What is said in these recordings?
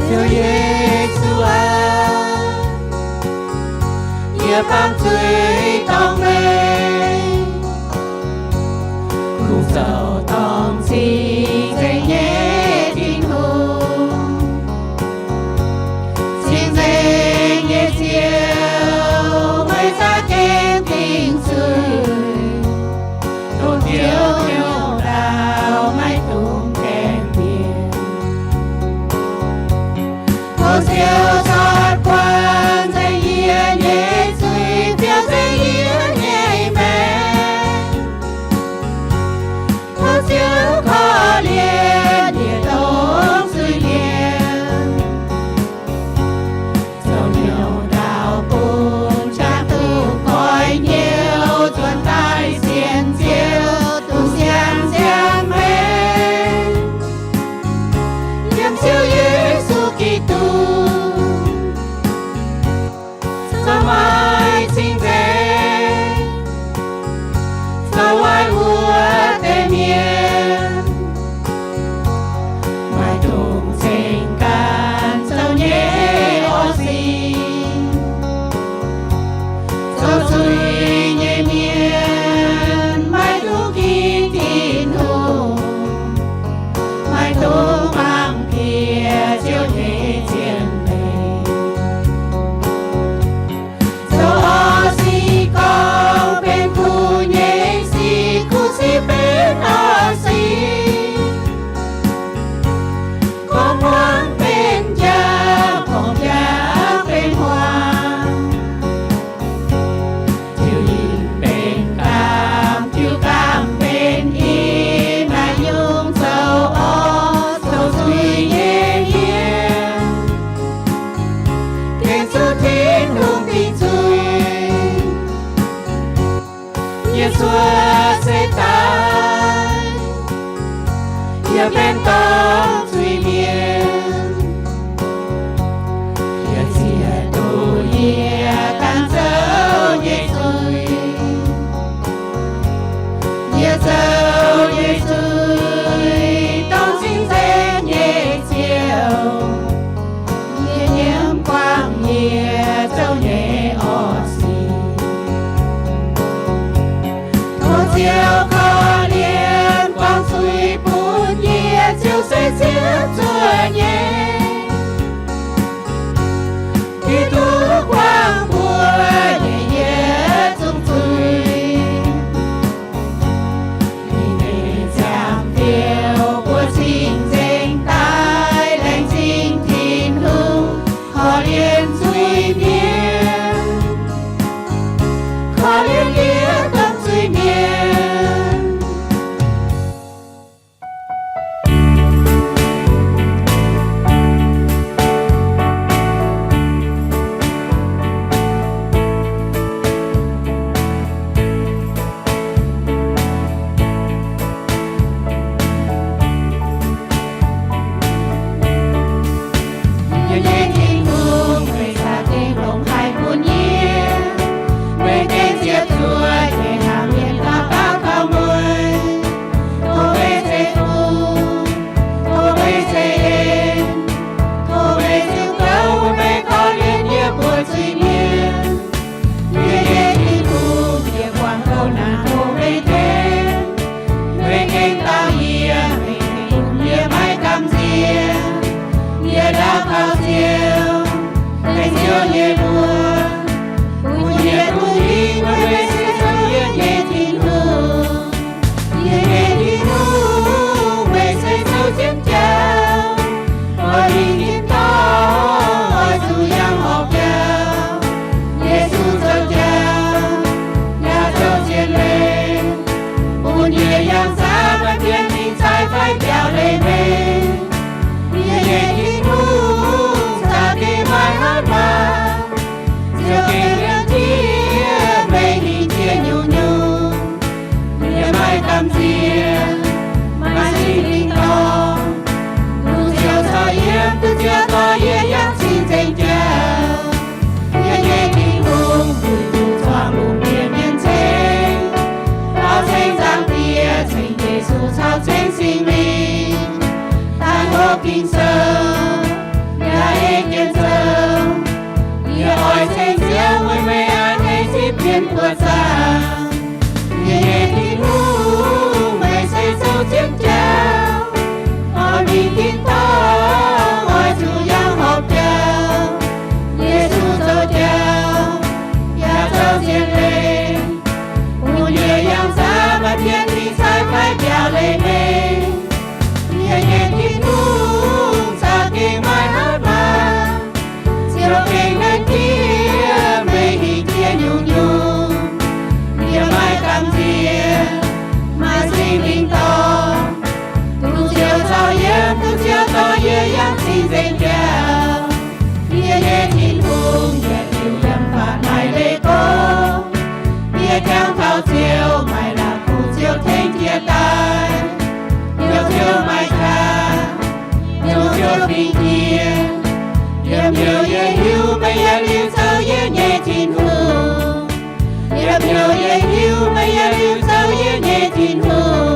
Ziouv Yesu aac, yie baamh zuiz dorngc meih, kungx zoux dorngc cing-nzengc nyei Tin-Hungh. Cing-nzengc nyei Ziouv, meih za'gengh dingc zuiz, dongh Ziouv hnyouv ndau maiv dungx gaengh mienh. Tov Ziouv cuotv guanh nzengc yie nyei zuiz, ziouc nzengc yie nyei maengc. Tov Ziouv korv-lienh yietc dongh zuiz-mienh, zoux hnyouv ndau bun qaqv duqv goiv hnyouv nzuonx daaih sienx Ziouv, duqv siang-siang maengc yiem Ziouv Yesu Giduc. Zoux maaih cing-nzengc, zoux waaic wuov deix mienh, maiv dungx ceng ganh zoux nyei orv sic. Zoux zuiz nyei mienh maiv dungx ginv Tin-Hungh, maiv dungx mangc piex Ziouv nyei zien leiz. Zoux orv sic gorngv benx kuv nyei sic, kuv sic benx orv sic. Gorngv hmuangv benx njang, gorngv njang benx hmuangv. Jiu yinh benx gaamv, jiu gaamv benx i, maaih yungz zoux orv zoux zuiz nyei mienh, gengh zuqc Tin-Hungh dingc zuiz. Yie cuotv seix daaih, yie benx dorngc zuiz-mienh. Yie ziex duqv yie dangh zoux nyei zuiz. Yie zoux nyei zuiz, dorngc cing-nzengc nyei Ziouv, yie nyiemv guangc yie zoux nyei orv sic. Tov Ziouv korv-lienh guangc zuiz bun yie, Ziouv se Ziouv zuov nyei. Giduc guangc mbuo nyei yietc zungv zuiz. Ninh nyei ziangh diuh buov cing-nzengc daaih, laengz zingh Tin-Hungh korv-lienh zuiz-mienh, korv-lienh yietc zungv zuiz-mienh. Yie nyei Tin-Hungh, meih za'gengh longx haic bun yie. Meih gengh ziepc zuoqv nyei hnangv mienh gauh baauv gauh mueiz. Tov meih ceix fuqv, tov meih ceix en, tov meih ziux gouv meih korv-lienh yie mbuo zuiz-mienh. Yie nyei Tin-Hungh, yie buangh hlo naaic tov meih tengx. Meih gengh dau yie, meih gengh yie maiv gamh nziex. Yie daux gaux Ziouv, laengz Ziouv nyei mbuox, bun yie duqv hingh meih se zoux yie nyei Tin-Hungh. Yie nyei Tin-Hungh, meih se zoux jienv jauv, oix mingh tin-dorngh, oix zuqc yangh horpc jauv. Yesu zoux jauv, yaac zoux zien leiz, bun yie yangh zaangc maiv bieqc mingh zaih fai biaux leiz meih. Yie nyei Tin-Hungh, za'gengh maaih haaix dauh ziouc gengh yiem jiex meih hingh jiex nyungc-nyungc. Yie maiv gamh nziex, maaih Singx Lingh dorh, duqv Ziouv caux yiem, duqv Ziouv dorh yie yangh cing-nzengc jauv. Yie nyei Tin-Hungh, weic zuqc zuangx lungh ndiev mienh ceng, caux ceng Zaangc Diex, ceng Yesu caux ceng Singx Lingh, daaih hopv Ging-Sou, yaac zaangc. Yie nyei Tin-Hungh, meih se zoux jienv jauv, oix mingh tin-dorngh, oix zuqc yangh horpc jauv. Yesu zoux jauv yaac zoux zien leiz, bun yie yangh zaangc maaih zien mingh sai fai biaux leiz-leih. Yie nyei Tin-Hungh, za'gengh maaih haaix maah! Ziouv gengh nqa'haav jiex meih hieh jiex nyungc-nyungc. Yie maaih gamh nziex, maaih Singx Lingh dorh, duqv Ziouv caux yiem, duqv Ziouv dorh yie yangh cing-nzengc jauv. Yie nyei Tin-Hungh, yietc liuz yiem faatv maaih leiz gorngv. Yie jangx taux Ziouv, maaih la'kuqv Ziouv tengx jiex daaih. Heuc Ziouv maaih qaqv, heuc Ziouv fingx jiex. Yiem heuc yie hiuv meih yietc liuz zoux yie nyei Tin-Hungh. Yiem heuc yie hiuv meih yietc liuz zoux yie nyei Tin-Hungh.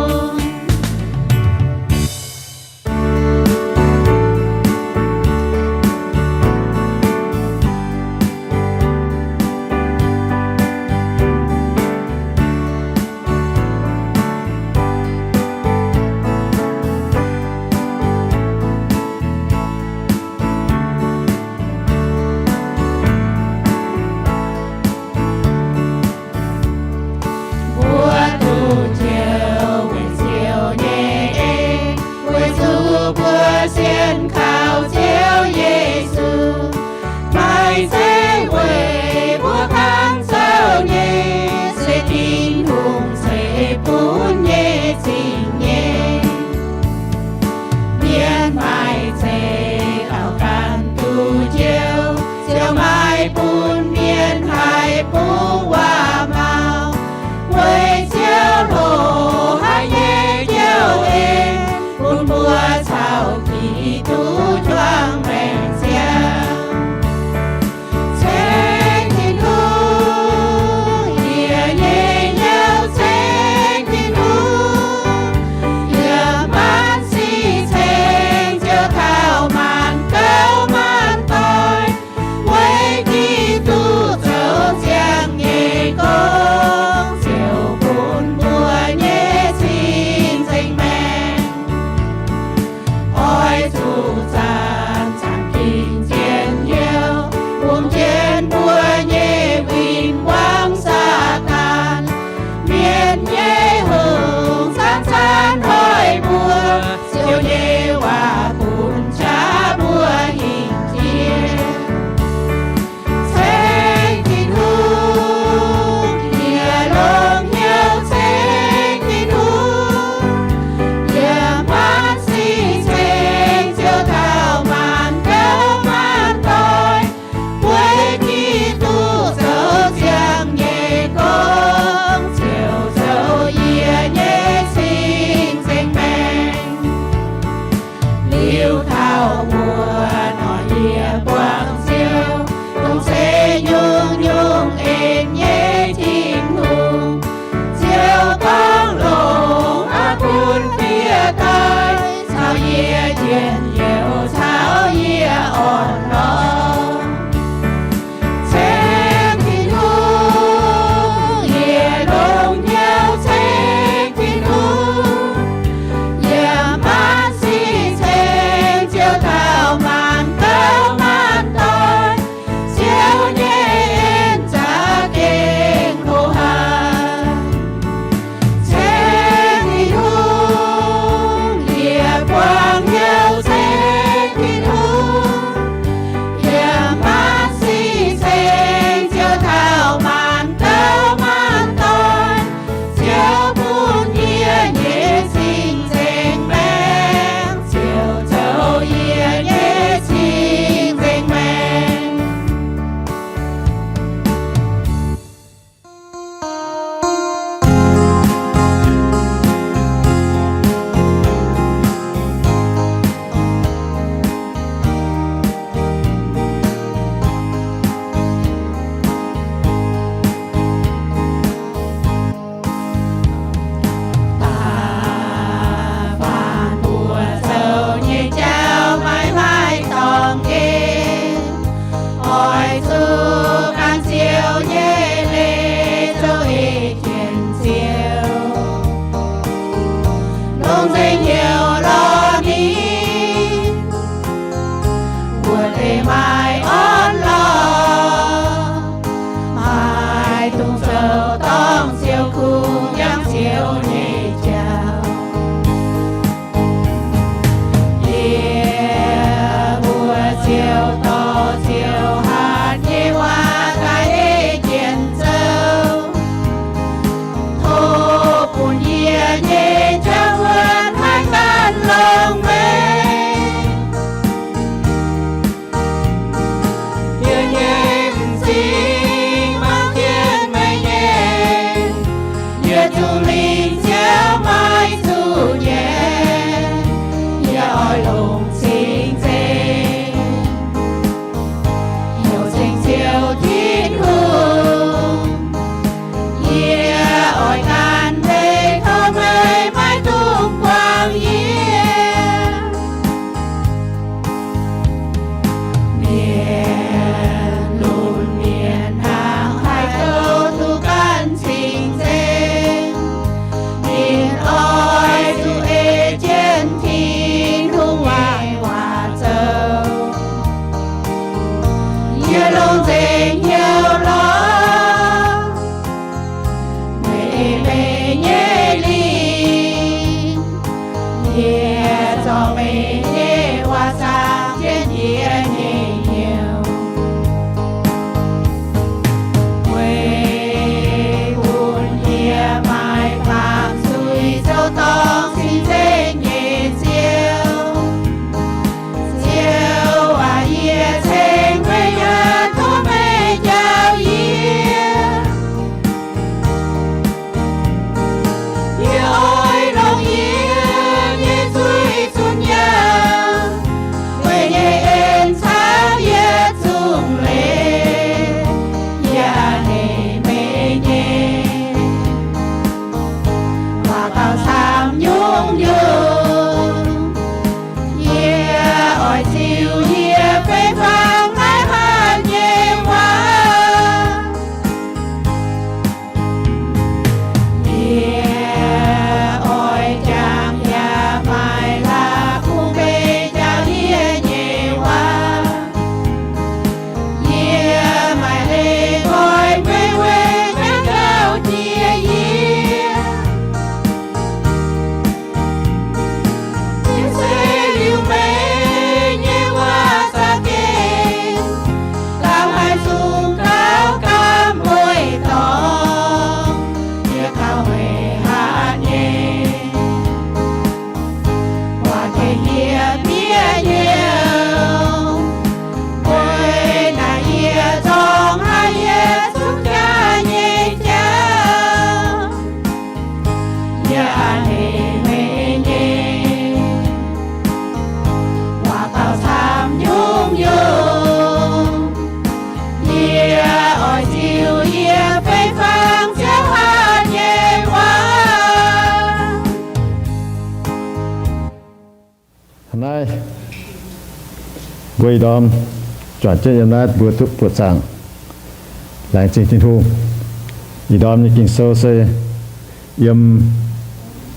Mbuo deix maaih orn-lorqc, maaih dungx zoux dorngc Ziouv kungx yangh Ziouv nyei jauv. Yie mbuo ziouc dorh Ziouv hatc nyei waac daaih ei jienv zoux. Tov bun yie nyei jauv wuonv haih ganh longx meih. Yie nyei m'zing mangc jienv meih nyei. Yie zuqc lingc Ziouv maiv zuqc nyei. Yie oix longc cing-nzengc heuc ceng Ziouv Tin-Hungh. Yie oix gan meih, tov meih maiv dungx guangc yie. Mienh lunx mienh hnaangx haih zoux duqv ganh cing-nzengc. Ninh oix zuqc ei jienv Tin-Hungh nyei waac zoux. Yie longc nzengc hnyouv lorz meih, meih nyei lingc. Yie zorc meih nyei waac zaangc jienv yie nyei hnyouv, weic bun yie maaih baamh zuiz zoux dorngc cing-nzengc nyei Ziouv. Ziouv aac, yie ceng meih aqv, tov meih njaaux yie. Yie oix longc yie nyei zuiz zunc yangh meih nyei en caux yie zungv leiz. Yie a'hneiv meih nyei waac gauh camv nyungc-nyungc. Yie oix ziux yie fei fangx naaiv hatc nyei waac. Yie oix jangx yaac maaih la'kuqv beiv jangx yie nyei waac. Yie maaih leiz goix meih weic jangx gauh jiex yie. Yie se liuz meih nyei waac za'gengh, gauh haiz zungh gauh gaamv mueiz dorngx, yie gauh meih hatc nyei waac tengx yie miev hnyouv. Weic naaiv yie zorng haic yie zungv jaaix nyei jauv. Yie a'hneiv meih nyei waac gauh camv nyungc-nyungc. Yie oix ziux yie fei fangx Ziouv hatc nyei waac. Naaiv mbuo ih ndorm juangc jienv yiem naaiv mbuo duqv buoqc zaangc, laengz zingh Tin-Hungh. Ih ndorm nyei Ging-Sou se yiem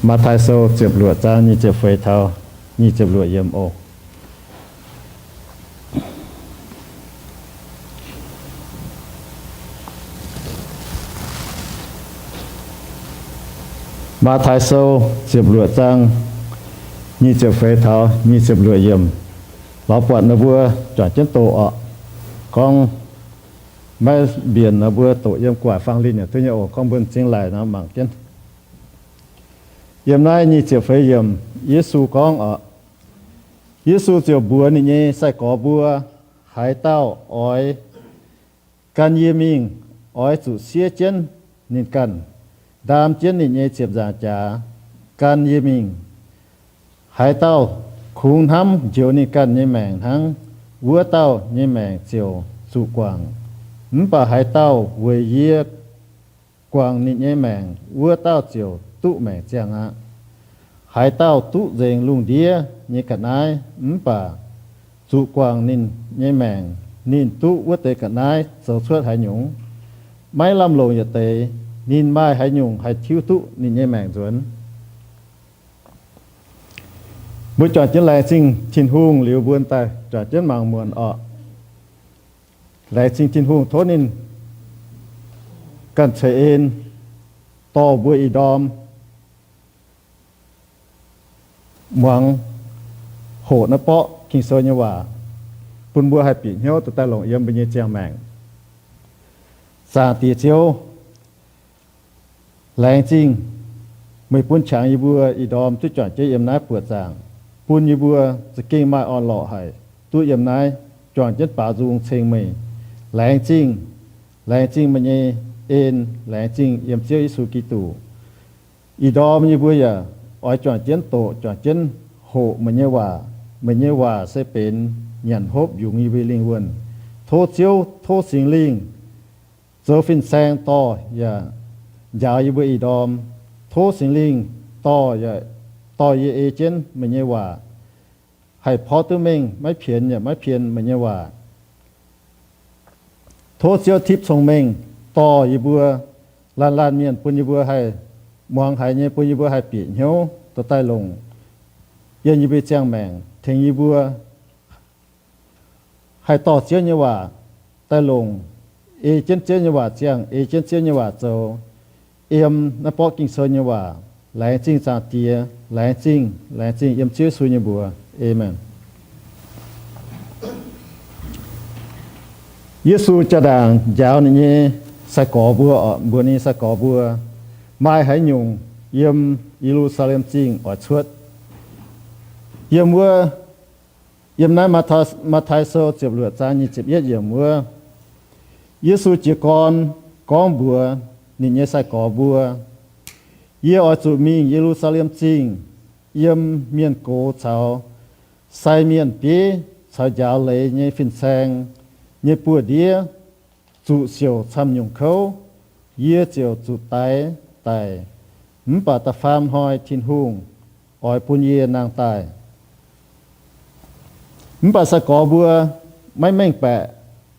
Matv^taai Sou ziepc luoqc zaang nyic ziepc feix taux nyic ziepc luoqc yiemc oc. Matv^taai Sou ziepc luoqc zaang nyic ziepc feix taux nyic ziepc luoqc yiemc. Lorz buatc nor mbuo juangc jienv doqc orqc. Gorngv maiv mbienc nor mbuo doqc yiem gu'nguaaic fang linh yaac duqv nyei oc. Gorngv mbuo m'zing laaic nor mangc jienv. Yiem naaiv nyic ziepc feix yiemc Yesu gorngv orqc, Yesu ziouc mbuox ninh nyei sai-gorx mbuo, Haaix dauh oix gan yie mingh, oix zuqc siev jienv ninh ganh, ndaam jienv ninh nyei ziepc nzaangc jaax, gan yie mingh. Haaix dauh kungx hnamv njoux ninh ganh nyei maengc hnangv, wuov dauh nyei maengc ziouc zuqc guangc. Mv baac haaix dauh weic yie guangc ninh nyei maengc, wuov dauh ziouc duqv maengc ziangh aqv. Haaix dauh duqv nzengc lungh ndiev nyei ga'naaiv mv baac zuqc guangc ninh nyei maengc, ninh duqv wuov deix ga'naaiv zoux cuotv haaix nyungc? Maiv lamh longc yietc deix. Ninh maaih haaix nyungc haih tiuv duqv ninh nyei maengc nzuonx? Mbuo juangc jienv laengz zingh Tin-Hungh liuz, mbuo daaih juangc jienv mangc muonc orqc. Laengz zingh Tin-Hungh tov ninh ganh ceix en dorh mbuo ih ndorm muangx hoqc naaiv borqv Ging-Sou nyei waac, bun mbuo haih bieqc hnyouv daaih longc yiem mbuo nyei ziangh maengc. Zaangc Diex Ziouv, laengz zingh meih bun qangx yie mbuo ih ndorm duqv juangc jienv yiem naaiv buoqc zaangc, bun yie mbuo za'gengh maaih orn-lorqc haic duqv yiem naaiv juangc jienv baaux nzung ceng meih. Laengz zingh, laengz zingh meih nyei en, laengz zingh yiem Ziouv Yesu Giduc. Ih ndorm yie mbuo yaac oix juangc jienv doqc, juangc jienv hoqc meih nyei waac. Meih nyei waac se benx nyanc hopv yungz yie mbuo lingh wuonh. Tov Ziouv, tov Singx Lingh zoux fin-saeng dorh yaac njaaux yie mbuo ih ndorm. Tov Singx Lingh dorh yaac dorh yie ei jienv meih nyei waac, haih porv duqv mengh, maiv pienx yaac maiv pien meih nyei waac. Tov Ziouv tipv cong-mengh dorh yie mbuo laanh laanh mienh, bun yie mbuo haih muangx haiz nyei, bun yie mbuo haih bieqc hnyouv dorh daaih longc yiem yie mbuo ziangh maengc, tengx yie mbuo haih dorh Ziouv nyei waac daaih longc, ei jienv Ziouv nyei waac ziangh, ei jienv Ziouv nyei waac zoux, yiem naaiv borqv Ging-Sou nyei waac. Laengz zingh Zaangc Diex, laengz zingh, laengz zingh yiem Ziouv Yesu nyei mbuox. Aamen. Yesu jaa-ndaangc njaaux ninh nyei sai-gorx mbuo, mbuox ninh nyei sai-gorx mbuo, maaih haaix nyungc yiem Ye^lu^saa^lem Zingh oix cuotv. Yiem wuov, yiem naaiv Matv^tai Sou ziepc luoqc zaang nyic ziepc yietv yiemc wuov, Yesu jiez gorn gorngv mbuox ninh nyei sai-gorx mbuo, Yie oix zuqc mingh Ye^lu^saa^lem Zingh, yiem mienh gox caux sai mienh bieiv caux njaaux leiz nyei fin-saeng nyei buoz-ndiev zuqc siouc camv-nyungc kouv, yie ziouc zuqc daix daic. Mv baac da'faam hnoi Tin-Hungh oix bun yie nangh daaih. Mv baac sai-gorx mbuo maiv mengh baeqc,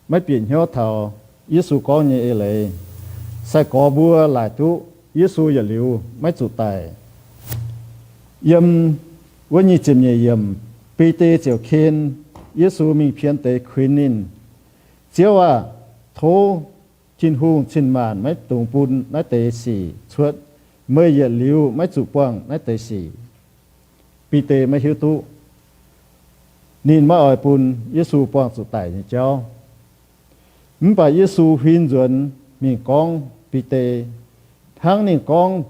maiv bieqc hnyouv taux Yesu gorngv nyei eix leiz. Sai-gorx mbuo laaic duqv Yesu yietc liuz maiv zuqc daic. Yiem wuov nyic ziepc nyeic yiemc, Bide ziouc ken Yesu mingh pien deix kuinx ninh, Ziouv aah! Tov Tin-Hungh cin-maanc maiv dungx bun naaiv deix sic cuotv. Meih yietc liuz maiv zuqc buangh naaiv deix sic. Bide maiv hiuv duqv ninh maiv oix bun Yesu buangh zuqc daic nyei jauv. Mv baac Yesu huin nzuonx mingh gorngv Bide, hnangv ninh gorngv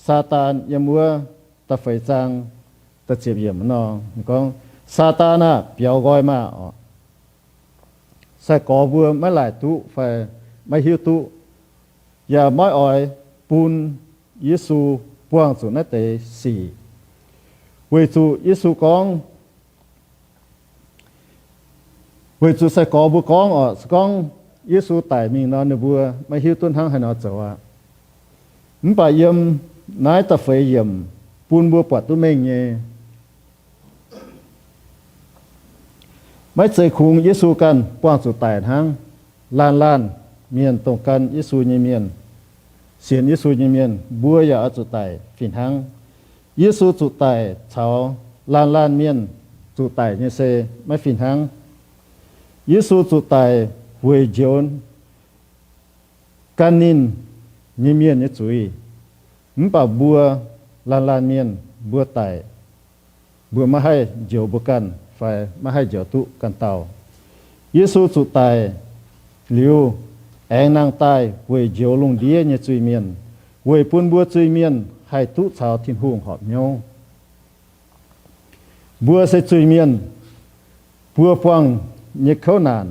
Saadaan yiem wuov da'feix zaang da'ziepc yiemc nor, ninh gorngv, Saadaan aah! Biaux nqoi maah! Sai-gorx mbuo maiv laaic duqv fai maiv hiuv duqv, yaac maiv oix bun Yesu buangh zuqc naaiv deix sic. Weic zuqc Yesu gorngv, weic zuqc sai-gorx mbuo gorngv orqc, se gorngv Yesu daic mingh nor, ninh mbuo maiv hiuv duqv hnangv haaix nor zoux aqv. Mv baac yiem naaiv da'feix yiemc bun mbuo buatc duqv mengh nyei, maiv zeiz kungx Yesu ganh buangh zuqc daic hnangv. Laanh laanh mienh dongh gan Yesu nyei mienh, sienx Yesu nyei mienh, mbuo yaac oix zuqc daic fih hnangv. Yesu zuqc daic caux laanh laanh mienh zuqc daic nyei se maiv fih hnangv. Yesu zuqc daic weic njoux gan ninh nyei mienh nyei zuiz. Mv baac mbuo laanh laanh mienh mbuo daic, mbuo maiv haih njoux mbuo ganh fai maiv haih njoux duqv ganh dauh. Yesu zuqc daic liuz, aengx nangh daaih weic njoux lungh ndiev nyei zuiz-mienh, weic bun mbuo zuiz-mienh haih duqv caux Tin-Hungh horpc hnyouv. Mbuo se zuiz-mienh, mbuo buangh nyei kouv naanc,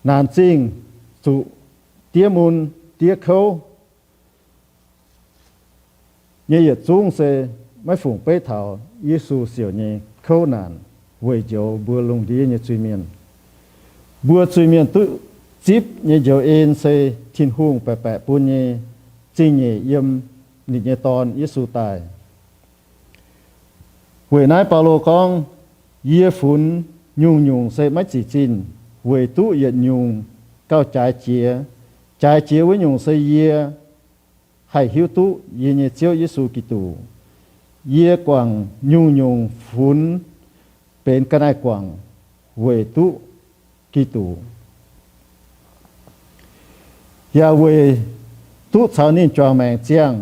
naanc zingh zuqc diev mun diev kouv nyei yietc zungv se maiv fungc beiv taux Yesu siouc nyei kouv naanc weic njoux mbuo lungh ndiev nyei zuiz-mienh. Mbuo zuiz-mienh duqv zipv nyei njoux en se Tin-Hungh baeqc baeqc bun nyei zingh nyeic yiem ninh nyei Dorn, Yesu, daaih. Weic naaiv Baulo gorngv, Yie funx nyungc-nyungc se maiv zic zinh weic duqv yietc nyungc gauh jaaix jiex. Jaaix jiex wuov nyungc se yie haih hiuv duqv yie nyei Ziouv Yesu Giduc. Yie guangc nyungc-nyungc funx benx ga'naaiv-guangc weic duqv Giduc, yaac weic duqv caux ninh juangc maengc ziangh.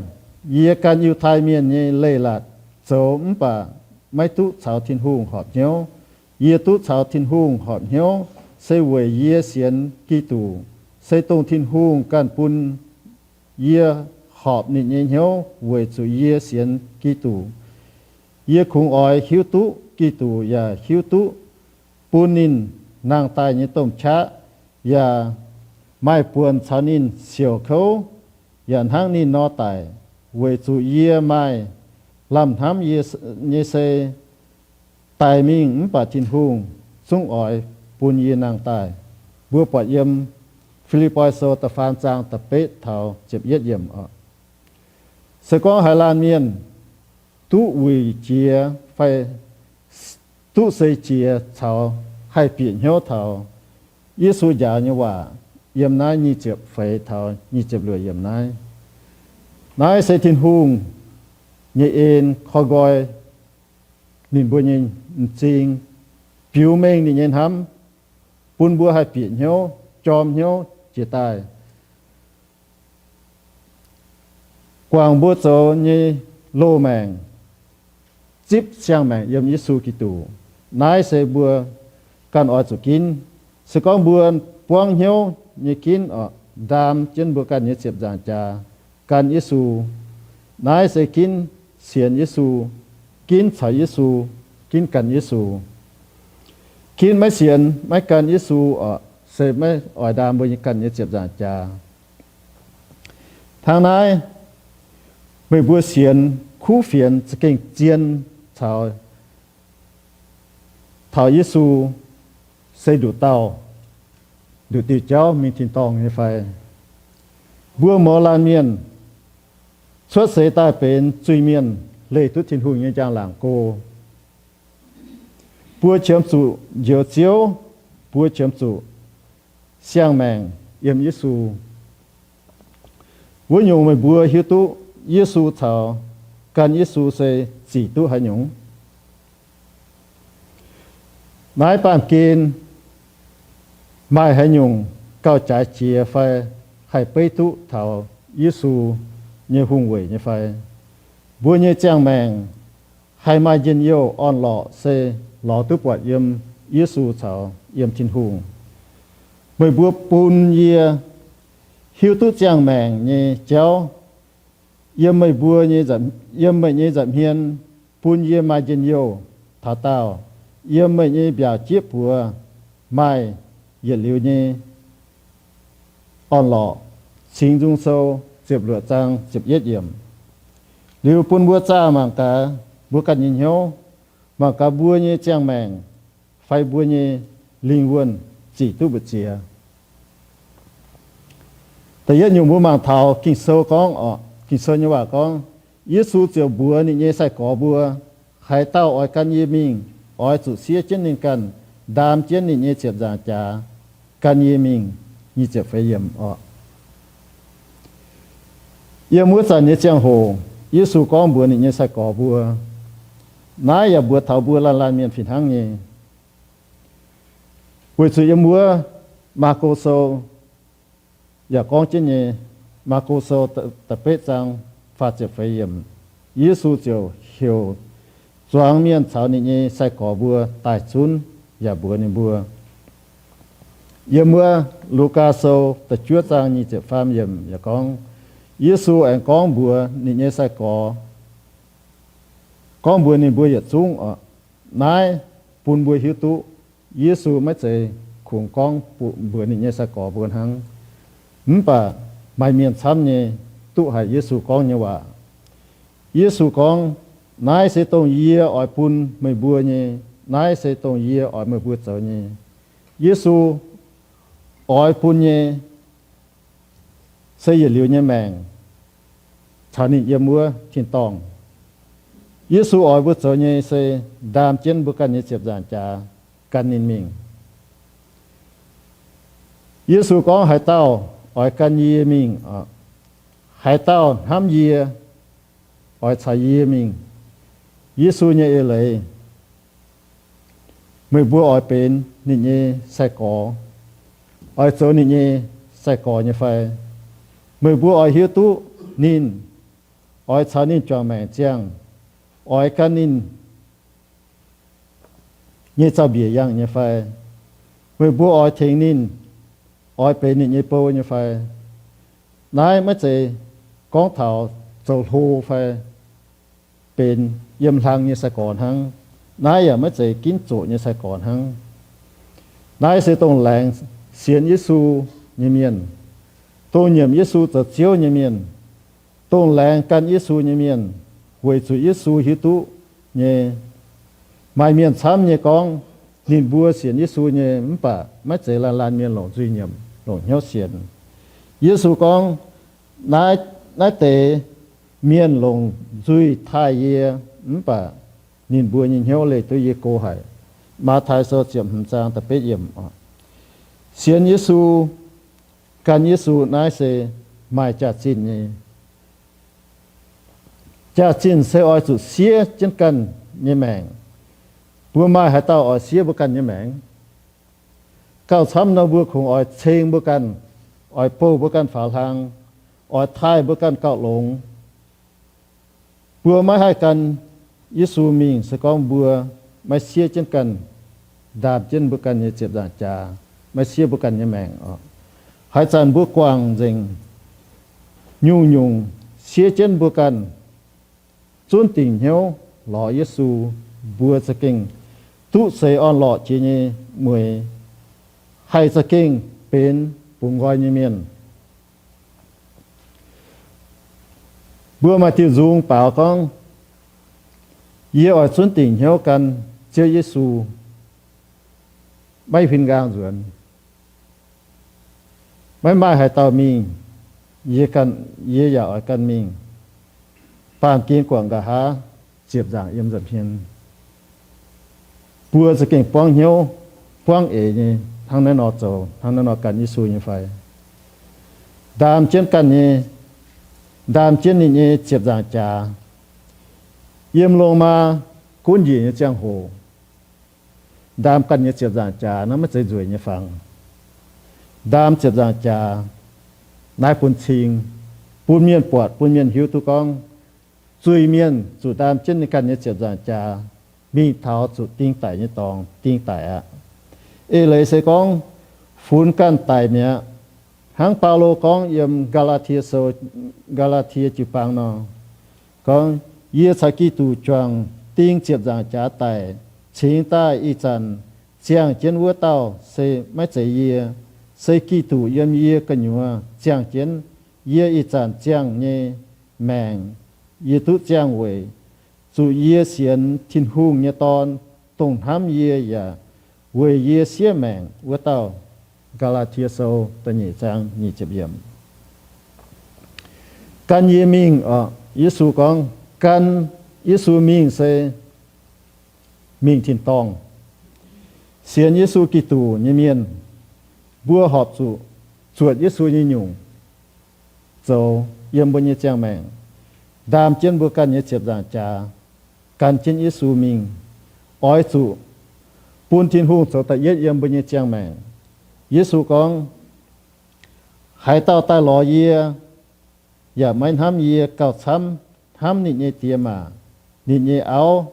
Yie gan Yiutai Mienh nyei leiz-latc zoux mv baac maiv duqv caux Tin-Hungh horpc hnyouv. Yie duqv caux Tin-Hungh horpc hnyouv se weic yie sienx Giduc, se dongh Tin-Hungh ganh bun yie horpc ninh nyei hnyouv weic zuqc yie sienx Giduc. Yie kungx oix hiuv duqv Giduc yaac hiuv duqv bun ninh nangh daaih nyei domh qaqv, yaac maaih buonc caux ninh siouc kouv, yaac hnangv ninh nor daic, weic zuqc yie maaih lamh hnamv nyei se daic mingh mv baac Tin-Hungh zungv oix bun yie nangh daaih. Mbuo buatc yiem Fi^lipv^poi Sou da'faam zaang da'betv taux ziepc yietv yiemc oc. Se gorngv haaix laanh mienh duqv wuic jiex fai duqv seix jiex caux haih bieqc hnyouv taux Yesu njaaux nyei waac, yiem naaiv nyic ziepc feix taux nyic ziepc luoqc yiemc naaiv. Naaiv se Tin-Hungh nyei en koi nqoi ninh mbuo nyei m'zing, biux mengh ninh nyei hnamv, bun mbuo haih bieqc hnyouv, jorm hnyouv jiex daaih, guangc mbuo zoux nyei loz maengc, zipv siang-maengc yiem Yesu Giduc. Naaiv se mbuo ganh oix zuqc ginv. Se gorngv mbuo buangv hnyouv nyei ginv oc, ndaam jienv mbuo ganh nyei ziepc nzaangc jaax gan Yesu. Naaiv se ginv sienx Yesu, ginv caux Yesu, ginv gan Yesu. Ginv maiv sienx maiv gan Yesu oc, se maiv oix ndaam mbuo nyei ganh nyei ziepc nzaangc jaax. Hnangv naaiv, meih mbuo sienx kuv fienx za'gengh zien caux taux Yesu se nduqc dauh, nduqc diuh jauv mingh tin-dorngh nyei fai? Mbuo mouz laanh mienh cuotv seix daaih benx zuiz-mienh, leih duqv Tin-Hungh nyei njang-laangc go. Mbuo qiemx zuqc njoux Ziouv, mbuo qiemx zuqc siang-maengc yiem Yesu. Wuov nyungc meih mbuo hiuv duqv Yesu caux gan Yesu se zic duqv haaix nyungc. Naaiv baamh gen maaih haaix nyungc gauh jaaix jiex fai haih beiv duqv taux Yesu nyei hungh weic nyei fai? Mbuo nyei ziangh maengc haih maaih njien-youh orn-lorqc se lorz duqv buatc yiem Yesu caux yiem Tin-Hungh. Meih mbuo bun yie hiuv duqv ziangh maengc nyei jauv. Yiem meih mbuo, yiem meih nyei nza'hmien bun yie maaih njien-youh taux daauh. Yiem meih nyei mbiaauc jieqv buoz maaih yietc liuz nyei orn-lorqc. Singx Nzung Sou ziepc luoqc zaang ziepc yietv yiemc. Liuz bun mbuo zaah mangc gaax mbuo ganh nyei hnyouv, mangc gaax mbuo nyei ziangh maengc fai mbuo nyei lingh wuonh zic duqv mbu'ziex. Da'yietv nyungc mbuo mangc taux Ging-Sou gorngv oc, Ging-Sou nyei waac gorngv, Yesu ziouc mbuox ninh nyei sai-gorx mbuo, haaix dauh oix gan yie mingh, oix zuqc siev jienv ninh ganh, ndaam jienv ninh nyei ziepc nzaangc jaax, gan yie mingh. Nyic ziepc feix yiemc oc. Yiem wuov zanc nyei ziangh hoc, Yesu gorngv mbuox ninh nyei sai-gorx mbuo, naaiv yaac mbuox taux mbuo laanh laanh mienh fih hnangv nyei. Weic zuqc yiem wuov Maako Sou yaac gorngv jienv nyei, Maako Sou da'betv zaang faah ziepc feix yiemc, Yesu ziouc heuc zuangx mienh caux ninh nyei sai-gorx mbuo daaih zunv yaac mbuox ninh mbuo. Yiem wuov Lugaa Sou da'juov zaang nyic ziepc faam yiemc yaac gorngv, Yesu aengx gorngv mbuox ninh nyei sai-gorx, gorngv mbuox ninh mbuo yietc zungv oc, naaiv bun mbuo hiuv duqv Yesu maiv zeiz kungx gorngv mbuox ninh nyei sai-gorx mbuo hnangv. Mv baac maaih mienh camv nyei duqv haiz Yesu gorngv nyei waac. Yesu gorngv, naaiv se dongh yie oix bun meih mbuo nyei, naaiv se dongh yie oix meih mbuo zoux nyei. Yesu oix bun nyei se yietc liuz nyei maengc caux ninh yiem wuov tin-dorngh. Yesu oix mbuo zoux nyei se ndaam jienv mbuo ganh nyei ziepc nzaangc jaax gan ninh mingh. Yesu gorngv, haaix dauh oix gan yie mingh, haaix dauh hnamv yie, oix caux yie mingh. Yesu nyei eix leiz. Meih mbuo oix benx ninh nyei sai-gorx, oix zoux ninh nyei sai-gorx nyei fai? Meih mbuo oix hiuv duqv ninh, oix caux ninh juangc maengc ziangh, oix gan ninh nyei zaux-mbiec yangh nyei fai? Meih mbuo oix tengx ninh, oix benx ninh nyei bou nyei fai? Naaiv maiv zeiz gorngv taux zoux hlo fai benx yiem hlang nyei sai-gorx hnangv. Naaiv yaac maiv zeiz ginv zoqc nyei sai-gorx hnangv. Naaiv se dongh laengz sienx Yesu nyei mienh, dongh nyiemc Yesu zoux Ziouv nyei mienh, dongh laengz gan Yesu nyei mienh, weic zuqc Yesu hiuv duqv nyei. Maaih mienh camv nyei gorngv ninh mbuo sienx Yesu nyei, mv baac maiv zeiz laanh laanh mienh longc nzuih nyiemc, longc hnyouv sienx. Yesu gorngv, naaiv, naaiv deix mienh longc nzuih taaih yie, mv baac ninh mbuo nyei hnyouv leih duqv yie go haic. Matv^tai Sou ziepc hmz zaang da'betv yiemc. Sienx Yesu, gan Yesu naaiv se maaih jaax-zinh nyei. Jaax-zinh se oix zuqc siev jienv ganh nyei maengc. Mbuo maaih haaix dauh oix siev mbuo ganh nyei maengc? Gauh camv nor mbuo kungx oix ceng mbuo ganh, oix bouh mbuo ganh faaux hlang, oix taaih mbuo ganh gauh longx. Mbuo maiv haih gan Yesu mingh se gorngv mbuo maiv siev jienv ganh, ndaam jienv mbuo ganh nyei ziepc nzaangc jaax, maiv siev mbuo ganh nyei maengc oc. Haaix zanc mbuo guangc nzengc nyungc-nyungc siev jienv mbuo ganh, zunv dingc hnyouv lorz Yesu, mbuo za'gengh duqv seix orn-lorqc jiex nyei mueix, haih za'gengh benx bungx nqoi nyei mienh. Mbuo maaih diuh nzung baaux gorngv, yie oix zunv dingc hnyouv gan Ziouv Yesu, maiv huin nqaang nzuonx. Maiv maaih haaix dauh mingh, yie ganh, yie yaac oix ganh mingh. Baamh gen guangc nqa'haav ziepc nzaangc yiem nza'hmien. Mbuo za'gengh buangv hnyouv, buangv eix nyei hnangv naaiv nor zoux, hnangv naaiv nor gan Yesu nyei fai? Ndaam jienv ganh nyei, ndaam jienv ninh nyei ziepc nzaangc jaax. Yiem loz-maa gunv njiec nyei ziangh hoc, ndaam ganh nyei ziepc nzaangc jaax naaiv maiv zeiz nzueic nyei fangx. Ndaam ziepc nzaangc jaax naaiv bun cing, bun mienh buatc, bun mienh hiuv duqv gorngv zuiz-mienh zuqc ndaam jienv ninh ganh nyei ziepc nzaangc jaax mingh taux zuqc ding daic nyei dorngx ding daic aqv. Eix leiz se gorngv funx ganh daic mi'aqv. Hnangv Baulo gorngv yiem Gaa^laa^tie Sou, Gaa^laa^tie jiu-baang nor, gorngv, yie caux Giduc juangc ding ziepc nzaangc jaax daic, cingx daaih ih zanc ziangh jienv wuov dauh se maiv zeiz yie, se Giduc yiem yie gu'nyuoz ziangh jienv. Yie ih zanc ziangh nyei maengc, yie duqv ziangh weic zuqc yie sienx Tin-Hungh nyei Dorn, dongh hnamv yie yaac weic yie siev maengc wuov dauh. Gaa^laa^tie Sou da'nyeic zaang nyic ziepc yiemc. Gan yie mingh oc. Yesu gorngv, gan Yesu mingh se mingh tin-dorngh. Sienx Yesu Giduc nyei mienh, mbuo horpc zuqc zuotc Yesu nyei nyungc zoux yiem mbuo nyei ziangh maengc, ndaam jienv mbuo ganh nyei ziepc nzaangc jaax, gan jienv Yesu mingh. Oix zuqc bun Tin-Hungh zoux da'yietv yiem mbuo nyei ziangh maengc. Yesu gorngv, haaix dauh daaih lorz yie, yaac maiv hnamv yie gauh camv hnamv ninh nyei diex maac, ninh nyei auv,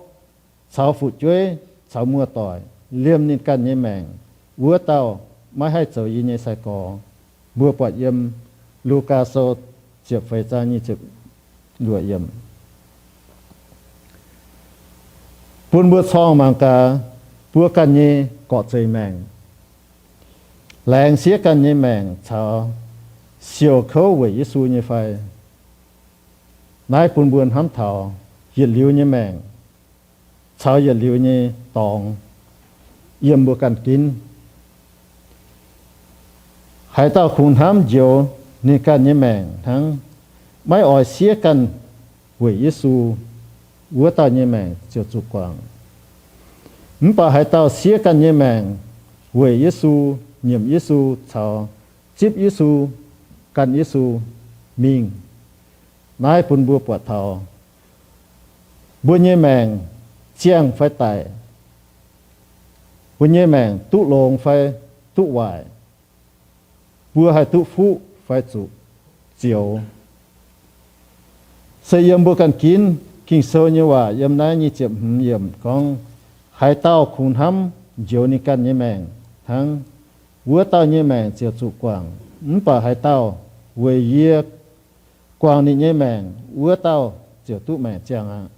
caux fu'jueiv, caux muoz-doic, liemh ninh ganh nyei maengc, wuov dauh maiv haih zoux yie nyei sai-gorx. Mbuo buatc yiem Lugaa Sou ziepc feix zaang nyic ziepc luoqc yiemc. Bun mbuo corngh mangc gaax, mbuo ganh nyei gorqv-zeic maengc, laengz siev ganh nyei maengc caux siouc kouv weic Yesu nyei fai? Naaiv bun mbuo hnamv taux yietc liuz nyei maengc caux yietc liuz nyei dorngx yiem mbuo ganh ginv. Haaix dauh kungx hnamv njoux ninh ganh nyei maengc hnangv, maiv oix siev ganh weic Yesu, wuov dauh nyei maengc ziouc zuqc guangc. Mv baac haaix dauh siev ganh nyei maengc weic Yesu, nyiemc Yesu caux zipv Yesu, gan Yesu mingh, naaiv bun mbuo buatc taux mbuo nyei maengc ziangh fai daic, mbuo nyei maengc duqv longx fai duqv waaic, mbuo haih duqv fuqv fai zuqc zioux. Se yiem mbuo ganh ginv. Ging-Sou nyei waac yiem naaiv nyic ziepc hmz yiemc gorngv, haaix dauh kungx hnamv njoux ninh ganh nyei maengc hnangv, wuov dauh nyei maengc ziouc zuqc guangc. Mv baac haaix dauh weic yie guangc ninh nyei maengc, wuov dauh ziouc duqv maengc ziangh aqv.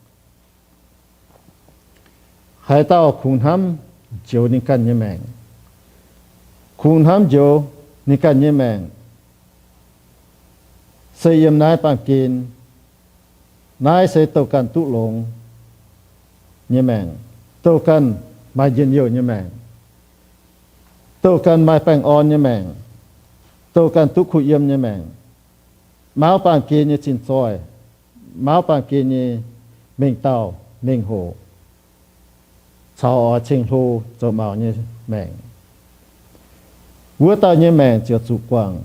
Haaix dauh kungx hnamv njoux ninh ganh nyei maengc, kungx hnamv njoux ninh ganh nyei maengc, se yiem naaiv baamh gen. Naaiv se douh ganh duqv longx nyei maengc, douh ganh maaih njien-youh nyei maengc, douh ganh maaih baengh orn nyei maengc, douh ganh duqv kuh yiem nyei maengc, mauv baamh gen nyei zinh zoih, mauv baamh gen nyei mengh dauh mengh hoc, caux oix ceng-hlo zoux maux nyei maengc. Wuov dauh nyei maengc ziouc zuqc guangc.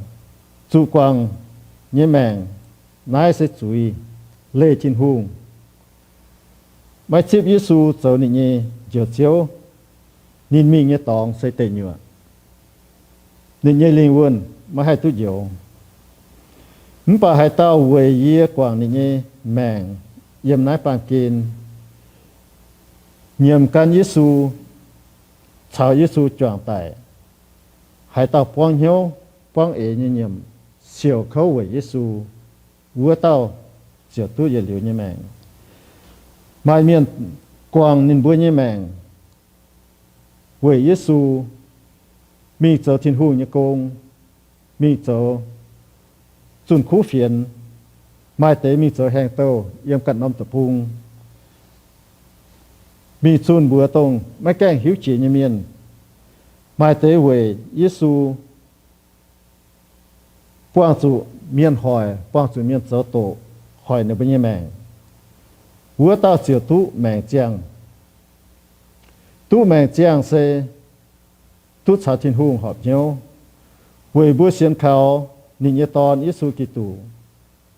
Zuqc guangc nyei maengc, naaiv se zuiz, leih Tin-Hungh, maiv zipv Yesu zoux ninh nyei Njoux Ziouv. Ninh mingh nyei dorngx se deic nyuoqc. Ninh nyei lingh wuonh maiv haih duqv njoux. Mv baac haaix dauh weic yie guangc ninh nyei maengc yiem naaiv baamh gen, nyiemc gan Yesu, caux Yesu juangc daic, haaix dauh buangv hnyouv, buangv eix nyei nyiemc, siouc kouv weic Yesu, wuov dauh ziouc duqv yietc liuz nyei maengc. Maaih mienh guangc ninh mbuo nyei maengc weic Yesu mingh zoux Tin-Hungh nyei gong, mingh zoux zunh kuv fienx. Maaih deix mingh zoux haengh douh yiem ganh norm deic-bung, mingh zunh mbuox dongh maiv gaengh hiuv jiex nyei mienh. Maaih deix weic Yesu buangh zuqc mienh hoic, buangh zuqc mienh zoux doqc, hoic ninh mbuo nyei maengc, wuov dauh ziouc duqv maengc ziangh. Duqv maengc ziangh se duqv caux Tin-Hungh horpc hnyouv, weic mbuo sienx kaux ninh nyei Dorn, Yesu Giduc.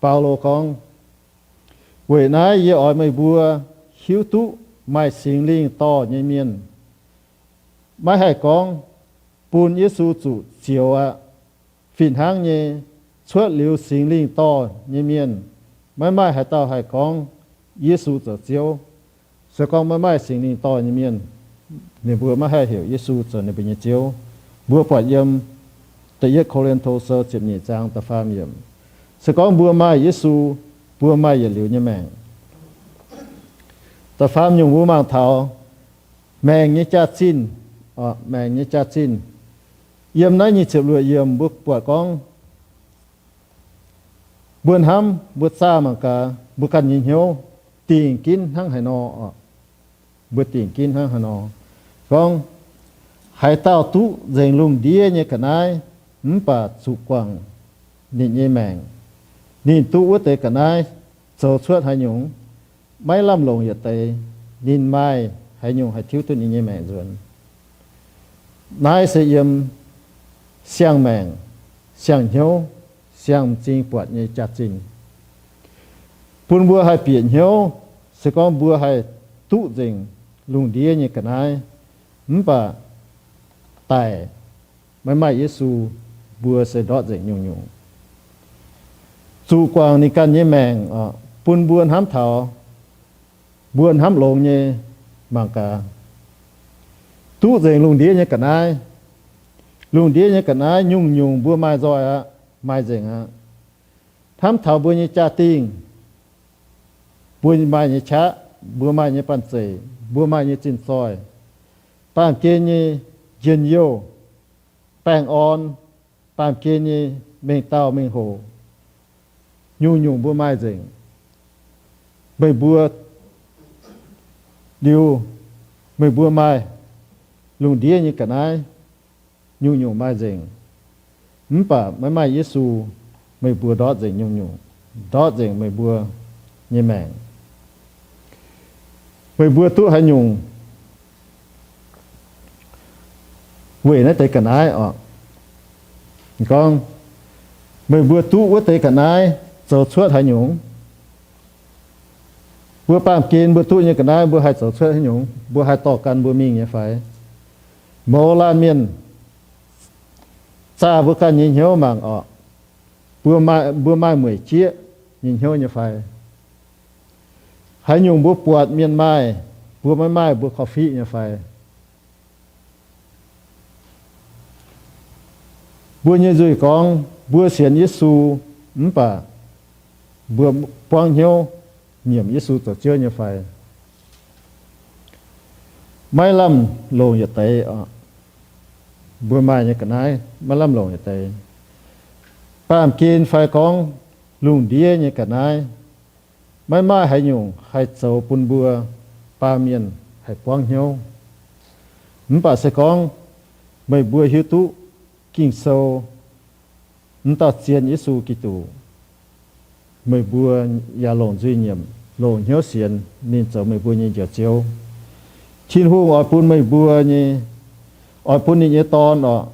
Baulo gorngv, weic naaiv yie oix meih mbuo hiuv duqv maaih Singx Lingh dorh nyei mienh maiv haih gorngv bun Yesu zuqc zioux aqv. Fih hnangv nyei, cuotv liuz Singx Lingh dorh nyei mienh, maiv maaih haaix dauh haih gorngv Yesu zoux Ziouv. Se gorngv maiv maaih Singx Lingh dorh nyei mienh, ninh mbuo maiv haih heuc Yesu zoux ninh mbuo nyei Ziouv. Mbuo buatc yiem Da'yietv Ko^lin^to Sou ziepc nyeic zaang da'faam yiemc. Se gorngv mbuo maaih Yesu, mbuo maaih yietc liuz nyei maengc. Da'faam nyungc mbuo mangc taux maengc nyei jaax-zinh. Maengc nyei jaax-zinh, yiem naaiv nyic ziepc luoqc yiemc mbuo buatc gorngv, mbuo hnamv mbuo zaah mangc gaax mbuo ganh nyei hnyouv dingc ginv hnangv haaix nor. Mbuo dingc ginv hnangv haaix nor. Gorngv, haaix dauh duqv nzengc lungh ndiev nyei ga'naaiv mv baac zuqc guangc ninh nyei maengc, ninh duqv wuov deix ga'naaiv zoux cuotv haaix nyungc, maiv lamh longc yietc deix. Ninh maaih haaix nyungc haih tiuv duqv ninh nyei maengc nzuonx? Naaiv se yiem siang-maengc, siang-hnyouv, siang-m'zing buatc nyei jaax-zinh, bun mbuo haih bieqc hnyouv. Se gorngv mbuo haih duqv nzengc lungh ndiev nyei ga'naaiv mv baac daic maiv maaih Yesu, mbuo se ndortv nzengc nyungc-nyungc. Zuqc guangc ninh ganh nyei maengc bun mbuo hnamv taux mbuo hnamv longx nyei. Mangc gaax, duqv nzengc lungh ndiev nyei ga'naaiv. Lungh ndiev nyei ga'naaiv nyungc-nyungc mbuo maaih nzoih aqv, maaih nzengc aqv. Hnamv taux mbuo nyei jaa-dingh, mbuo maaih nyei qaqv, mbuo maaih nyei banh zeic, mbuo maaih nyei zinh zoih, baamh gen nyei njien-youh, baengh orn, baamh gen nyei mengh dauh mengh hoc, nyungc-nyungc mbuo maaih nzengc. Meih mbuo liuz, meih mbuo maaih lungh ndiev nyei ga'naaiv, nyungc-nyungc maaih nzengc. Mv baac maiv maaih Yesu, meih mbuo ndortv nzengc nyungc-nyungc, ndortv nzengc meih mbuo nyei maengc. Meih mbuo duqv haaix nyungc weic naaiv deix ga'naaiv oc? Gorngv, meih mbuo duqv wuov deix ga'naaiv zoux cuotv haaix nyungc? Mbuo baamh gen mbuo duqv nyei ga'naaiv mbuo haih zoux cuotv haaix nyungc? Mbuo haih dorh gan mbuo mingh nyei fai? Mouz laanh mienh zaah mbuo ganh nyei hnyouv mangc orqc. Mbuo maaih, mbuo maaih mueic jieqv nyei hnyouv nyei fai? Haaix nyungc mbuo buatc mienh maaih, mbuo maiv maaih mbuo korv-fiqv nyei fai? Mbuo nyei nzuih gorngv mbuo sienx Yesu mv baac mbuo buangv hnyouv nyiemc Yesu zoux Ziouv nyei fai? Maiv lamh longc yietc deix. Mbuo maaih nyei ga'naaiv maiv lamh longc yietc deix. Baamh gen fai gorngv lungh ndiev nyei ga'naaiv maiv maaih haaix nyungc haih zoux bun mbuo baamh mienh haih buangv hnyouv. Mv baac se gorngv meih mbuo hiuv duqv Ging-Sou, mv dauh zien Yesu Giduc, meih mbuo yaac longc nzuih nyiemc, longc hnyouv sienx ninh zoux meih mbuo nyei Njoux Ziouv. Tin-Hungh oix bun meih mbuo nyei, oix bun ninh nyei Dorn orqc,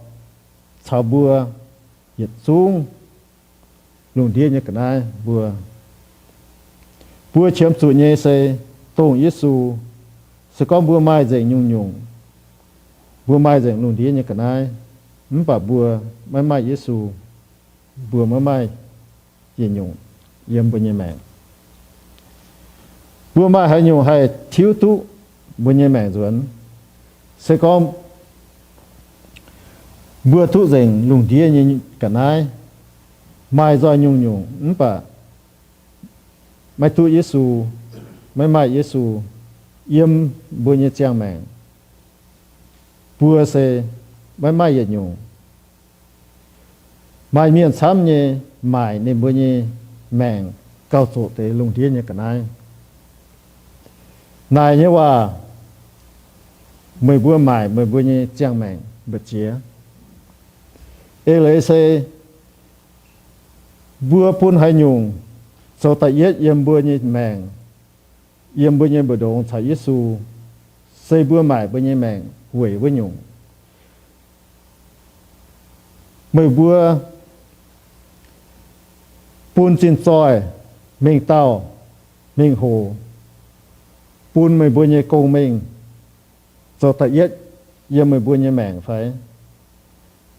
caux mbuo yietc zungv lungh ndiev nyei ga'naaiv mbuo. Mbuo qiemx zuqc nyei se dongh Yesu. Se gorngv mbuo maaih nzengc nyungc-nyungc, mbuo maaih nzengc lungh ndiev nyei ga'naaiv, mv baac mbuo maiv maaih Yesu, mbuo maiv maaih yietc nyungc yiem mbuo nyei maengc. Mbuo maaih haaix nyungc haih tiuv duqv mbuo nyei maengc nzuonx? Se gorngv mbuo duqv nzengc lungh ndiev nyei ga'naaiv, maaih nzoih nyungc-nyungc mv baac maiv duqv Yesu, maiv maaih Yesu yiem mbuo nyei ziangh maengc, mbuo se maiv maaih yietc nyungc. Maaih mienh camv nyei maaic ninh mbuo nyei maengc gauh zoqc deix lungh ndiev nyei ga'naaiv. Naaic nyei waac, meih mbuo maaic meih mbuo nyei ziangh maengc mbu'ziex. Eix leiz se mbuo bun haaix nyungc zoux da'yietv yiem mbuo nyei maengc, yiem mbuo nyei mbu'ndongx caux Yesu, se mbuo maaic mbuo nyei maengc weic wuov nyungc. Meih mbuo bun zinh zoih mengh dauh mengh hoc bun meih mbuo nyei gong-mengh zoux da'yietv yiem meih mbuo nyei maengc fai?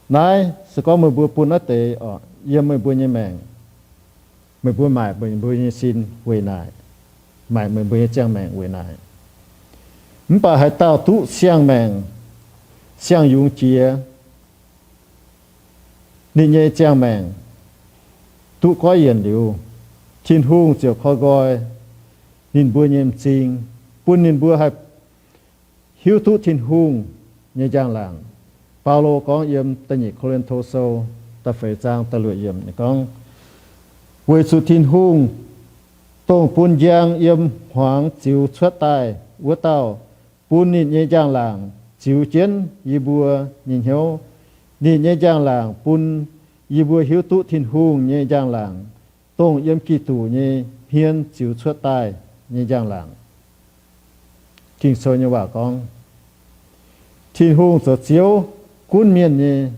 Naaiv se gorngv meih mbuo bun naaiv deix orqc yiem meih mbuo nyei maengc, meih mbuo maaic meih mbuo nyei sin weic naaic, maaic meih mbuo nyei ziangh maengc weic naaic. Mv baac haaix dauh duqv siang-maengc, siang-yungz jiex ninh nyei ziangh maengc duqv goiv yienc liuz, Tin-Hungh ziouc koi nqoi ninh mbuo nyei m'zing, bun ninh mbuo haih hiuv duqv Tin-Hungh nyei njang-laangc. Baulo gorngv yiem da'nyeic Ko^lin^to Sou da'feix zaang da'luoqc yiemc ninh gorngv, weic zuqc Tin-Hungh, dongh bun njang yiem hmuangx ziux cuotv daaih wuov dauh, bun ninh nyei njang-laangc ziux jienv yie mbuo nyei hnyouv. Ninh nyei njang-laangc bun yie mbuo hiuv duqv Tin-Hungh nyei njang-laangc, dongh yiem Giduc nyei hmien ziux cuotv daaih nyei njang-laangc. Ging-Sou nyei waac gorngv, Tin-Hungh zoux Ziouv gunv mienh nyei,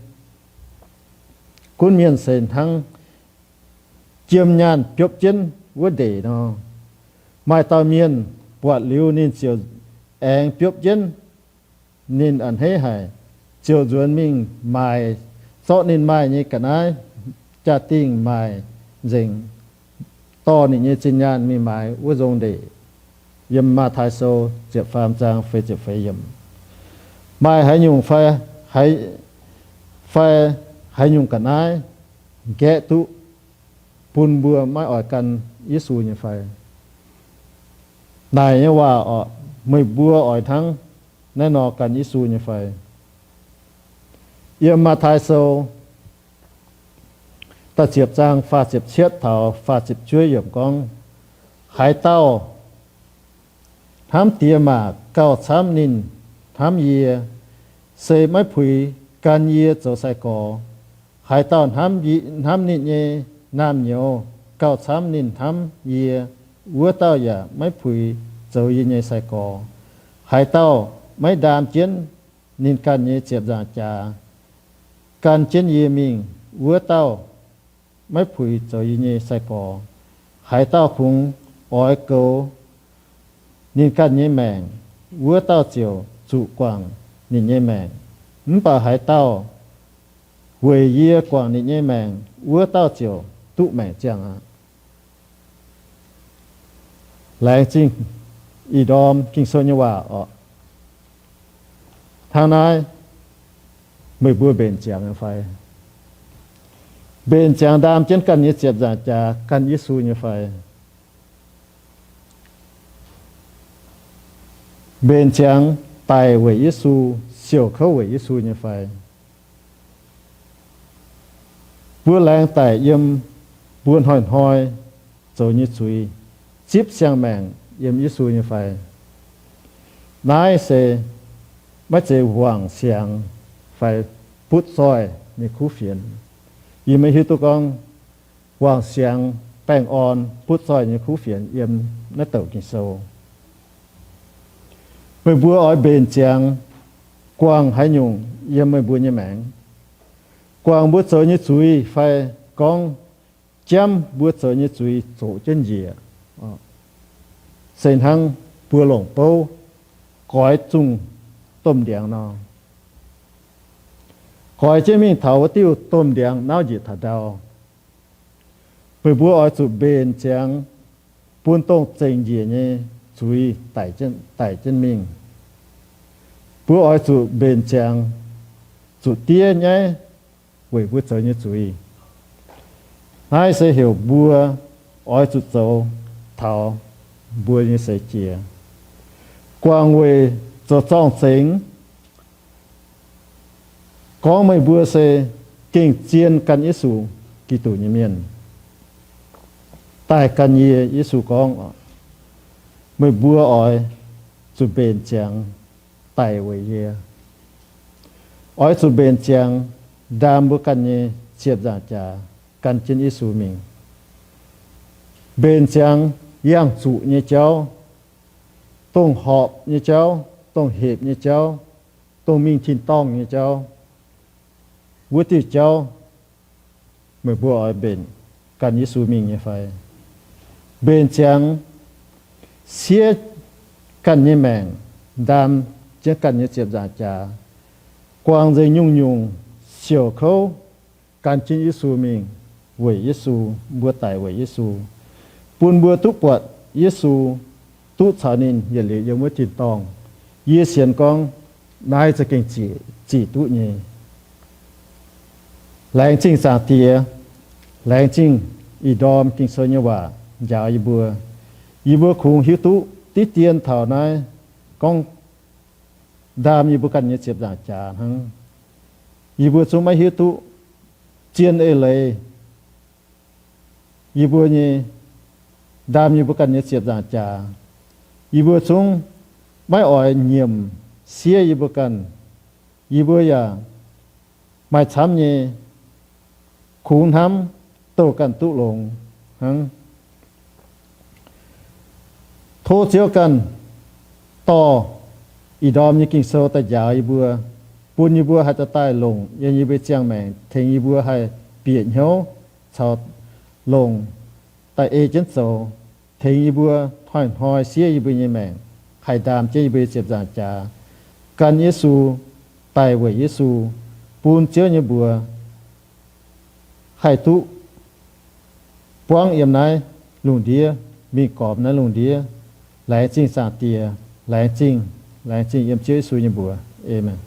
gunv mienh se hnangv jiem nyaanh biopv jienv wuov ndeic nor. Maaih dauh mienh buatc liuz ninh ziouc aengx biopv jienv. Ninh a'hneiv haic, ziouc nzuonx mingh maaic zorqv ninh maaih nyei ga'naaiv jaa-dingh maaic nzengc, dorh ninh nyei zinh nyaanh mingh maaiz wuov nzong ndeic. Yiem Matv^tai Sou ziepc faam zaang feix ziepc feix yiemc. Maaih haaix nyungc fai, haaix, fai haaix nyungc ga'naaiv nqaeqv duqv bun mbuo maiv oix gan Yesu nyei fai? Naaic nyei waac orqc, meih mbuo oix hnangv naaiv nor gan Yesu nyei fai? Yiem Matv^tai Sou da'ziepc zaang faah ziepc cietv taux faah ziepc juov yiemc gorngv, haaix dauh hnamv diex maac gauh camv ninh hnamv yie, se maiv puix gan yie zoux sai-gorx. Haaix dauh hnamv, hnamv ninh nyei naamh nyouz gauh camv ninh hnamv yie, wuov dauh yaac maiv puix zoux yie nyei sai-gorx. Haaix dauh maiv ndaam jienv ninh ganh nyei ziepc nzaangc jaax, gan jienv yie mingh, wuov dauh maiv puix zoux yie nyei sai-gorx. Haaix dauh kungx oix goux ninh ganh nyei maengc, wuov dauh ziouc zuqc guangc ninh nyei maengc. Mv baac haaix dauh weic yie guangc ninh nyei maengc, wuov dauh ziouc duqv maengc ziangh aqv. Laengz zingh ih ndorm Ging-Sou nyei waac oc. Hnangv naaiv, meih mbuo mbenc ziangx nyei fai? Mbenc ziangx ndaam jienv ganh nyei ziepc nzaangc jaax gan Yesu nyei fai? Mbenc ziangx daic weic Yesu, siouc kouv weic Yesu nyei fai? Mbuo laengz daic yiem mbuo hnoi-hnoi zoux nyei zuiz, zipv siang-maengc yiem Yesu nyei fai? Naaiv se maiv zeiz wangc siangx fai butv zoih nyei kuv fienx. Yie maiv hiuv duqv gorngv wangc siangx, baengh orn, butv zoih nyei kuv fienx yiem naaiv douc Ging-Sou. Meih mbuo oix mbenc ziangx guangc haaix nyungc yiem meih mbuo nyei maengc? Guangc mbuo zoux nyei zuiz fai gorngv jamv mbuo zoux nyei zuiz zoqc jienv njiec, se hnangv buo longc bouv goix zungh domh ndiangx nor, goix jienv mingh taux wuov diuh domh ndiangx nauv njiec taux ndau? Meih mbuo oix zuqc mbenc ziangx bun dongh zengc njiec nyei zuiz daic jienv mingh. Mbuo oix zuqc mbenc ziangx zuqc diev nyaiv weic mbuo zoux nyei zuiz. Naaiv se heuc mbuo oix zuqc zoux taux mbuo nyei seix jiex. Guangc weic zoux zorng-zengx, gorngv meih mbuo se gengh zien gan Yesu Giduc nyei mienh, daaih gan yie. Yesu gorngv, meih mbuo oix zuqc mbenc ziangx daic weic yie. Oix zuqc mbenc ziangx ndaam mbuo ganh nyei ziepc nzaangc jaax gan jienv Yesu mingh. Mbenc ziangx yangh zuqc nyei jauv, dongh horpc nyei jauv, dongh hepc nyei jauv, dongh mingh tin-dorngh nyei jauv. Wuov diuh jauv meih mbuo oix mbenc gan Yesu mingh nyei fai? Mbenc ziangx siev ganh nyei maengc, ndaam jienv ganh nyei ziepc nzaangc jaax, guangc nzengc nyungc-nyungc siouc kouv gan jienv Yesu mingh, weic Yesu, mbuo daic weic Yesu, bun mbuo duqv buatc Yesu, duqv caux ninh yietc liuz yiem wuov tin-dorngh. Yie sienx gorngv naaiv za'gengh zic, zic duqv nyei. Laengz zingh Zaangc Diex, laengz zingh ih ndorm Ging-Sou nyei waac njaaux yie mbuo. Yie mbuo kungx hiuv duqv diqv dien taux naaiv gorngv ndaam yie mbuo ganh nyei ziepc nzaangc jaax hnangv. Yie mbuo zungv maiv hiuv duqv zien eix leiz yie mbuo nyei, ndaam yie mbuo ganh nyei ziepc nzaangc jaax. Yie mbuo zungv maiv oix nyiemc siev yie mbuo ganh. Yie mbuo yaac maaih camv nyei kungx hnamv douh ganh duqv longx hnangv. Tov Ziouv ganh dorh ih ndorm nyei Ging-Sou daaih njaaux yie mbuo, bun yie mbuo haih daaih daaih longc yiem yie mbuo ziangh maengc, tengx yie mbuo haih bieqc hnyouv caux longc daaih ei jienv zoux, tengx yie mbuo hnoi-hnoi siev yie mbuo nyei maengc, haih ndaam jienv yie mbuo nyei ziepc nzaangc jaax, gan Yesu, daic weic Yesu, bun Ziouv nyei mbuox haih duqv buangv yiem naaiv lungh ndiev, mingh gormx naaiv lungh ndiev. Laengz zingh Zaangc Diex, laengz zingh, laengz zingh yiem Ziouv Yesu nyei mbuox. Aamen.